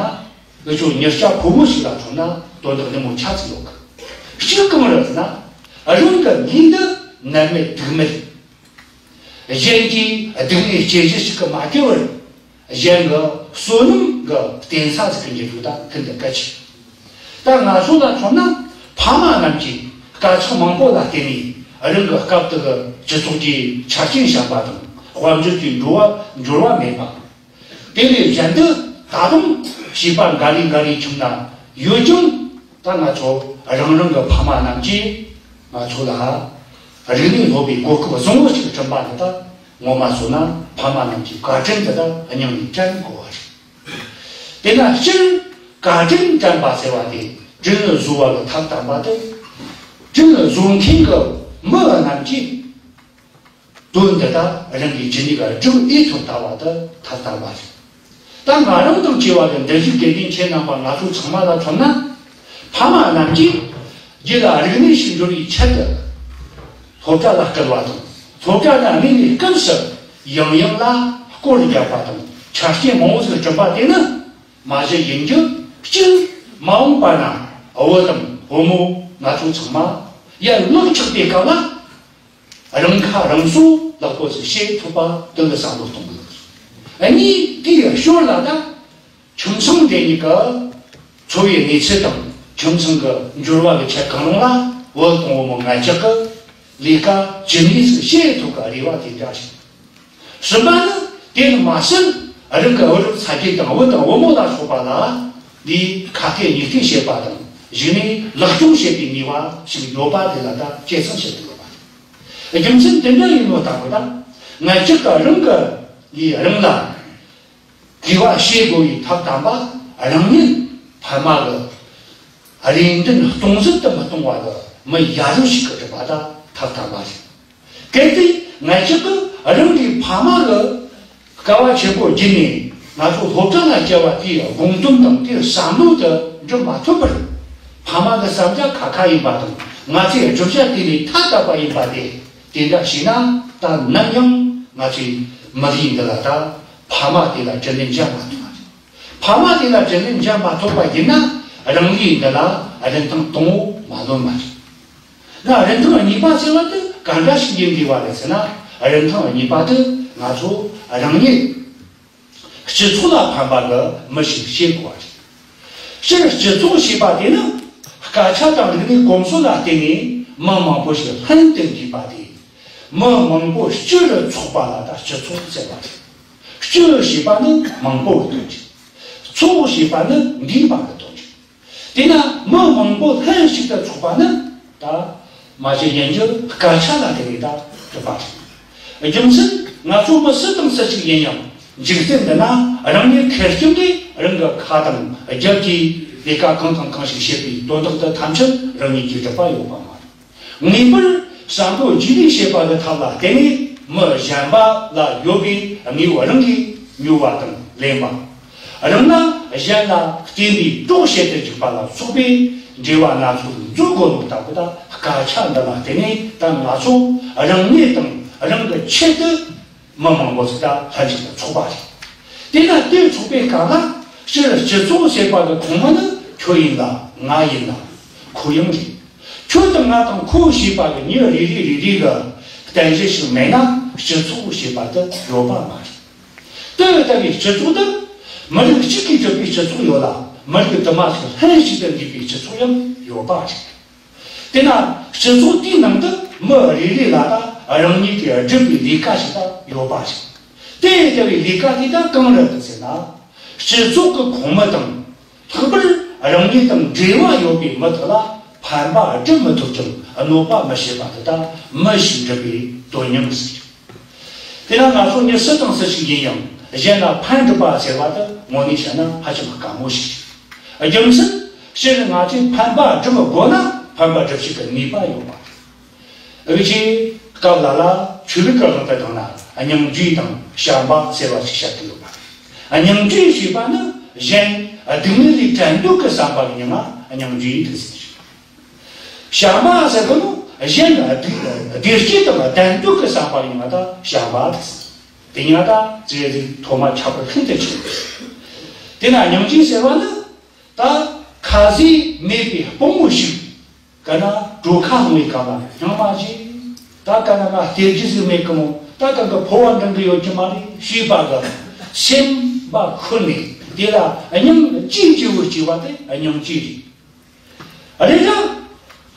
འུ་ཅོ་མྱི་སྐྱ་ཕོ་མོ་ཞིག་ལ་མཚོན་ན་དོན་དག་ནི་མོ་ཆ་ཙིག་ཡོད་གི། གཅིག་གང་རེད་ཟེར་ན། རང་གི་ལུས་འདི་ནད་མེད་དུག་མེད། གཞན་གྱི་སྡུག་བསྔལ་སྐྱེ་གཞི་ཞིག་གི་མ་སྐྱེ་བར། གཞན་གྱི་བསོད་ནམས་ཀྱི་རྟེན་ས་ཟིག་གི་འགྱུར་རྒྱུ་ད་ཤིན་ཏུ་གལ་ཆེ། ད་ང་ཚོ་ལ་མཚོན་ན། ཕ་མ་རྣམས་ཀྱིས་དཀའ་ཚེགས་མང་པོ་ལ་བརྟེན་ནས། རང་གི་སྐབས་དེ་གི་སྤྱི་ཚོགས་ཀྱི་ཆ་རྐྱེན་ཞན་པ་དང་། དཔལ་འབྱོར་གྱི་འབྱོར་བ་འབྱོར་བ་མེད་པ། དེ་ལས་གཞན་དུ་ད་དུང་བྱིས་པ་འགའ་རེ་འགའ་རེ་ཁྱིམ་ན་ཡོད་ཀྱང་། ད་ང་ཚོ་རང་རང་གི་ཕ་མ་རྣམས་ཀྱིས་ང་ཚོ་ལ་རིག་གནས་སློབ་པའི་གོ་སྐབས་བཟང་བོ་ཞིག་བསྐྲུན་པ་འདི་ད་ངོ་མ་སོང་ན་ཕ་མ་རྣམས་ཀྱི་བཀའ་དྲིན་འདི་ད་སྙིང་ནས་དྲན་དགོས་པ་རེད། དེས་ན་སྤྱིར་བཀའ་དྲིན་དྲན་པ་ཟེར་བ་དེ་དྲིན་གཟོ་བ་གི་ཐབས་དམ་པ་དེ། དྲིན་གཟོ་མཁན་གྱི་མི་རྣམས་ཀྱིས། དོན་འདི་དག་རང་གི་ཇི་སྙེད་ཀ་སྒྲུབ་འོས་ཐོབ་ལྟ་བ་དེ་ཐབས་དམ་པ་རེད། ད་ང་རང་དང་བཅས་པ་གི་འདི་བཞུགས་དགེ་ལྡན་ཁྱེད་རྣམ་པ་ང་ཚོ་ཚང་མ་ལ་མཚོན་ན། ཕ་མ་རྣམས་ཀྱིས་རྒྱུད་ལ་རིག་གནས་ཤིག་འབྱོར་བའི་ཆེད་དུ་སློབ་གྲྭ་ལ་བསྐུལ་བ་དང་། སློབ་གྲྭ་ན་གནས་པའི་སྐབས་སུ་ཡང་ཡང་ལ་སྐོར་བརྒྱབ་པ་དང་ཆ་རྐྱེན་མང་བོ་ཞིག་བསྐྲུན་པ་དེ་ནི་མ་གཞི་ཡིན་རྒྱུ་གཅིག། མ་འོངས་པ་ན་བུ་དང་བུ་མོ་ང་ཚོ་ཚང་མ་ཡར་ལོན་ཆགས་པའི་སྐབས་ལ། རང་ཁ་རང་གསོ་ལེགས་པོ་ཞིག་བྱེད་ཐུབ་པ་དེ་ལ་བསམ་བློ་གཏོང་དགོས། གཉིས། དེའི་ཞོར་ལ་ད་ཁྱིམ་ཚང་དེ་གཉིས་ཀྱི་འཚོ་བའི་གནས་ཚུལ་དང་ཁྱིམ་ཚང་གི་འབྱོར་བ་གི་ཆེད་གང་རུང་ལ་བུ་དང་བུ་མོ་ང་ཅག་གི་ལས་ཀ་ཇི་སྙེད་ཞིག་བྱེད་ཐུབ་ཀ་རེ་བ་དེ་འདྲ་ཞིག། གསུམ་པ་ནི་དེ་ནི་མ་ཟད་རང་གི་བུ་རབས་ཚ་རྒྱུད་དང་བུ་དང་བུ་མོ་ལ་སོགས་པ་ལ་འདིའི་ཁ་གཏད་ཉིས་གཏད་བྱེད་པ་དང་གཞི་ནས་ལེགས་སྐྱོང་བྱེད་པའི་ནུས་པ་ཞིག་ཡོད་པ་དེ་ལ་ད་གཅེས་སེམས་བྱེད་དགོས་པ་རེད། རྒྱུ་མཚན་དེ་འདྲ་ཡིན་ནོ་ལྟ་བུ་དང་། ང་ཅག་གི་རང་གི་ལས་རང་ལ་དགེ་བ་བྱེད་དགོས་པའི་ཐབས་དམ་པ་རང་ཉིད་ཕ་མ་གི་རེ་འདུན་སྟོང་ཟད་དུ་མི་གཏོང་བ་གི་མི་ཡ་རབས་ཤིག་གི་གྲུབ་པ་དང་ཐབས་དམ་པ་རེད། གལ་ཏེ་ང་ཅག་གི་རང་གི་ཕ་མ་གི་དཀའ་བ་ཆེན་པོ་བརྒྱུད་ནས་ང་ཚོ་སློབ་གྲྭ་ལ་བསྐྱལ་བ་དེའི་དགོངས་དོན་དང་དེའི་བསམ་བློ་དེ་འགྲུབ་མ་ཐུབ་པར། ཕ་མ་གི་བསམ་རྒྱ་ཁ་ཁ་ཡིན་པ་དང་། ང་ཚོའི་བསྒྲུབ་བྱ་དེ་ལས་ཐ་དད་པ་ཡིན་པ་དེ། དེ་འདྲ་བྱས་ན་ད་ནམ་ཡང་ང་ཚོའི་མི་ལུས་འདི་ལ་ད་ཕ་མ་དེ་ལ་དྲིན་ལན་འཇལ་མ་ཐུབ་པ་རེད། ཕ་མ་དེ་ལ་དྲིན་ལན་འཇལ་མ་ཐུབ་པ་ཡིན་ན་རང་ལུས་འདི་ལ་རིན་ཐང་དང་པོ་མ་ལོན་པ་རེད། ན་རིན་ཐང་གཉིས་པ་ཟེར་བ་དེ་ག་འདྲ་ཞིག་ཡིན་དགོས་པ་རེད་ཟེར་ན། རིན་ཐང་གཉིས་པ་དེ་ང་ཚོ་རང་ཉིད་སྤྱི་ཚོགས་ལ་ཕན་པ་གི་མི་ཞིག་བྱེད་དགོས་པ་རེད། སྤྱིར་སྤྱི་ཚོགས་ཞེས་པ་དེ་ནི་སྐད་ཆ་དང་རིག་གནས་གོམས་སྲོལ་ལ་བརྟེན་ནས་མི་མང་པོ་ཞིག་ལྷན་དུ་འདུས་པ་དེ། མི་མང་པོ་སྤྱི་རུ་ཚོགས་པ་ལ་ད་སྤྱི་ཚོགས་ཟེར་བ་རེད། སྤྱི་ཞེས་པ་ནི་མང་པོ་གི་དོན་རེད། ཚོགས་ཞེས་པ་ནི་འདུས་པ་གི་དོན་རེད། དེས་ན་མི་མང་པོ་ལྷན་ཞིག་ཏུ་ཚོགས་པ་ནི་ད་མ་གཞི་ཡིན་རྒྱུ་སྐད་ཆ་ལ་དེ་ནས་ད་གྲུབ་པ་རེད། རྒྱུ་མཚན་ང་ཚོ་མི་སུ་དང་སུ་ཞིག་ཡིན་ཡང་འཇིག་རྟེན་འདི་ན་རང་ཉིད་ཁེར་རྐྱང་གིས་རང་གི་ཁ་དང་རྒྱབ་ཀྱིས་ལས་ཀ་གང་དང་གང་ཞིག་བྱེད་པའི་དོན་དག་ཏུ་ཐམས་ཅད་རང་ཉིད་ཀྱིས་སྒྲུབ་པ་ཡོད་པ་མ་རེད། ངེས་པར་བསམ་བློ་རྒྱུས་ལོན་བྱེད་པ་གི་ཐབས་ལ་བརྟེན་ནས་མི་གཞན་པ་ལ་ཡོད་པའི་དངོས་པོ་རང་གིས་ཉོ་བ་དང་ལེན་པ། རང་ལ་གཞན་ལ་བརྟེན་པའི་གྲོགས་བྱེད་དུ་འཇུག་པ་ལ་སོགས་པའི་འབྲེལ་བ་སྣ་ཚོགས་འཛུགས་དགོས་ལུགས་ལྟ་བུ་དང་སྐད་ཆ་འདི་ལ་བརྟེན་ནས་ད་ང་ཚོ་རང་ཉིད་དང་རང་གི་ཆེད་དུ་མི་མང་པོ་ཞིག་ད་ལྷན་ཅིག་ཏུ་ཚོགས་པ་རེད། དེ་ན་དེ་ཚོགས་པའི་སྐབས་ལ་སྤྱིར་སྤྱི་ཚོགས་ཟེར་བ་གི་ཁོངས་མི་ནི་ཁྱོད་ཡིན་ལ་ང་ཡིན་ལ་ཁོ་ཡང་རེད། ཁྱོད་དང་ང་དང་ཁོ་ཞེས་པ་གི་མྱི་རེ་རེ་རེ་རེ་གི་རྟེན་གཞི་ཞིག་མེད་ན་སྤྱི་ཚོགས་ཞེས་པ་དེ་ཡོད་པ་མ་རེད། དེ་ལྟ་བུའི་སྤྱི་ཚོགས་དེ་མི་རིགས་གཅིག་གིས་གྲུབ་པའི་སྤྱི་ཚོགས་ཡོད་ལ། མི་རིགས་དུ་མ་ཞིག་ལྷན་ཅིག་ཏུ་འདུས་པའི་སྤྱི་ཚོགས་ཡང་ཡོད་པ་རེད། དེས་ན་སྤྱི་ཚོགས་དེའི་ནང་དུ་མི་རེ་རེ་ལ་ད་རང་ཉིད་ཀྱིས་བསྒྲུབས་པའི་ལས་ཀ་ཞིག་ད་ཡོད་པ་རེད། དེ་ལྟ་བུའི་ལས་ཀ་དེ་དག་གང་རེད་ཟེར་ན། སྤྱི་ཚོགས་ཀྱི་ཁོངས་མི་དང་། ལྷག་པར་རང་ཉིད་དང་འབྲེལ་བ་ཡོད་པའི་མི་དག་ལ་ཕན་པ་སྒྲུབ་མི་ཐུབ་ཀྱང་གནོད་པ་མི་བྱེད་པ་དེ་དག་མི་ཞིག་འགྲུབ་པའི་དོན་སྙིང་ཟེར། དེས་ན་ང་ཚོ་མྱི་སུ་དང་སུ་ཞིག་ཡིན་ཡང་གཞན་ལ་ཕན་སྒྲུབ་པ་ཟེར་བ་དེ་དངོས་གནས་བཤད་ན་ཧ་ཅང་དཀའ་མོ་ཞིག་རེད། རྒྱུ་མཚན། སྤྱིར་ང་ཚོས་ཕན་པ་སྒྲུབ་དགོས་ན་ཕན་པ་སྒྲུབ་བྱེད་ཀྱི་ནུས་པ་ཡོད་པ་རེད། འུ་ཆོས་སྐབས་ལ་ལ་ཆོས་ལུགས་ཀྱི་དབང་དུ་བཏང་ན་སྙིང་རྗེ་དང་བྱམས་པ་ཟེར་བ་ཞིག་བཤད་ཀྱི་ཡོད་པ་རེད། སྙིང་རྗེ་ཞེས་པ་ནི་གཞན་སྡུག་བསྔལ་ལས་བྲལ་འདོད་ཀྱི་བསམ་པ་གི་མིང་ང་སྙིང་རྗེ་དེ་ཟེར། བྱམས་པ་ཟེར་བ་ནི་གཞན་ལ་བདེ་བདེ་སྐྱིད་དང་ལྡན་འདོད་ཀྱི་བསམ་པ་ཡིན་པ་དང་བྱམས་པ་དེ་ཟེར། དེ་ཉིད་ད་ཅི་ཟིག་ཐོག་མ་ཁྱད་པར་ཤིན་ཏུ་ཆེ། དེ་ན་སྙིང་རྗེ་ཟེར་བ་ནི་ད་ཁ་ཟས་མེད་པའི་དཔུང་བོ་ཞིག་ག་ན་གྲོད་ཁ་ལངས་པའི་སྐབས་ལ་སྙིང་མ་རྗེ། ད་ག་ན་ང་སྟེར་རྒྱུ་ཟིག་མེད་གི་མོ། ད་ག་གི་ཕོ་བ་འགྲང་གི་ཡོད་ཀྱི་མ་རེད་ཞེས་པ་གི་སེམས་པ་ཁུར་ནས་དེ་ལ་སྙིང་རྗེ་སྐྱེ་བོ་སྐྱེ་བ་དེ་སྙིང་རྗེ་རེད། རེད་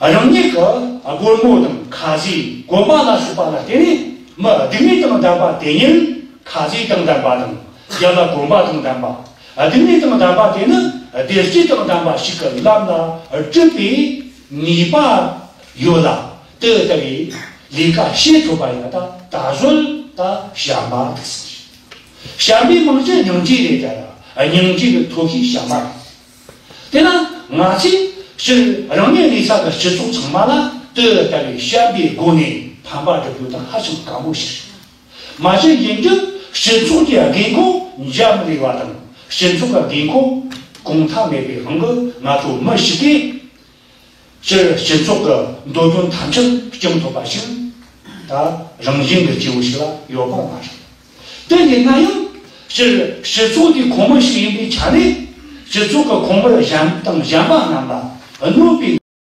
ཡ། རང་ཉིད་ཀྱི་སྒོར་མོ་དང་ཁ་ཟས་གོན་པ་ལ་སོགས་པ་ལ་བརྟེན་ནས་མི་སྡུག་བསྔལ་དང་ལྡན་པ་དེ་ཉིད་ཁ་ཟས་དང་ལྡན་པ་དང་རྒྱབ་ལ་གོན་པ་དང་ལྡན་པ། སྡུག་བསྔལ་དང་ལྡན་པ་དེ་ནི་བདེ་སྐྱིད་དང་ལྡན་པ་ཞིག་གི་ལམ་ལ་སྒྲུབ་པའི་ནུས་པ་ཡོད་ལ། དེ་ལྟ་བུའི་ལས་ཀ་བྱེད་ཐུབ་པ་ཡིན་ན་ད་ད་གཟོད་ད་བྱམས་པ་འདུག་ཟེར། བྱམས་པའི་མིང་ཅན་སྙིང་རྗེ་རེད་ད་ཡ། སྙིང་རྗེ་གི་ཐོག་ཤེས་བྱམས་པ་རེད། དེས་ན་ང་ཚོས་སྤྱིར་རང་ཉིད་གནས་ས་གི་སྤྱི་ཚོགས་ཚང་མ་ལ་དེ་ལྟ་བུའི་བྱམས་པའི་སྒོ་ནས་ཕན་པ་སྒྲུབ་རྒྱུ་དང་ཧ་ཅང་དཀའ་མོ་ཞིག་རེད། མ་གཞི་ཡིན་རྒྱུ་སྤྱི་ཚོགས་ཀྱི་དགོས་མཁོ་འཇམ་རེ་བ་དང་སྤྱི་ཚོགས་ཀྱི་དགོས་མཁོ་གོང་མཐའ་མེད་པའི་དབང་གིས་ང་ཚོ་མི་ཞིག་གིས་སྤྱིར་སྤྱི་ཚོགས་ཀྱི་འདོད་དོན་ཐམས་ཅད་སྐྱོང་ཐུབ་པ་ཞིག་ད་རང་བཞིན་གྱི་སྐྱེ་བོ་ཞིག་ལ་ཡོད་པ་མ་རེད། དེ་ཡིན་ན་ཡང་སྤྱིར་སྤྱི་ཚོགས་དེའི་ཁོངས་མི་ཞིག་ཡིན་པའི་ཆ་ནས་སྤྱི་ཚོགས་ཀྱི་ཁོངས་མི་གཞན་དང་གཞན་པ་རྣམས་ལ་གནོད་པའི་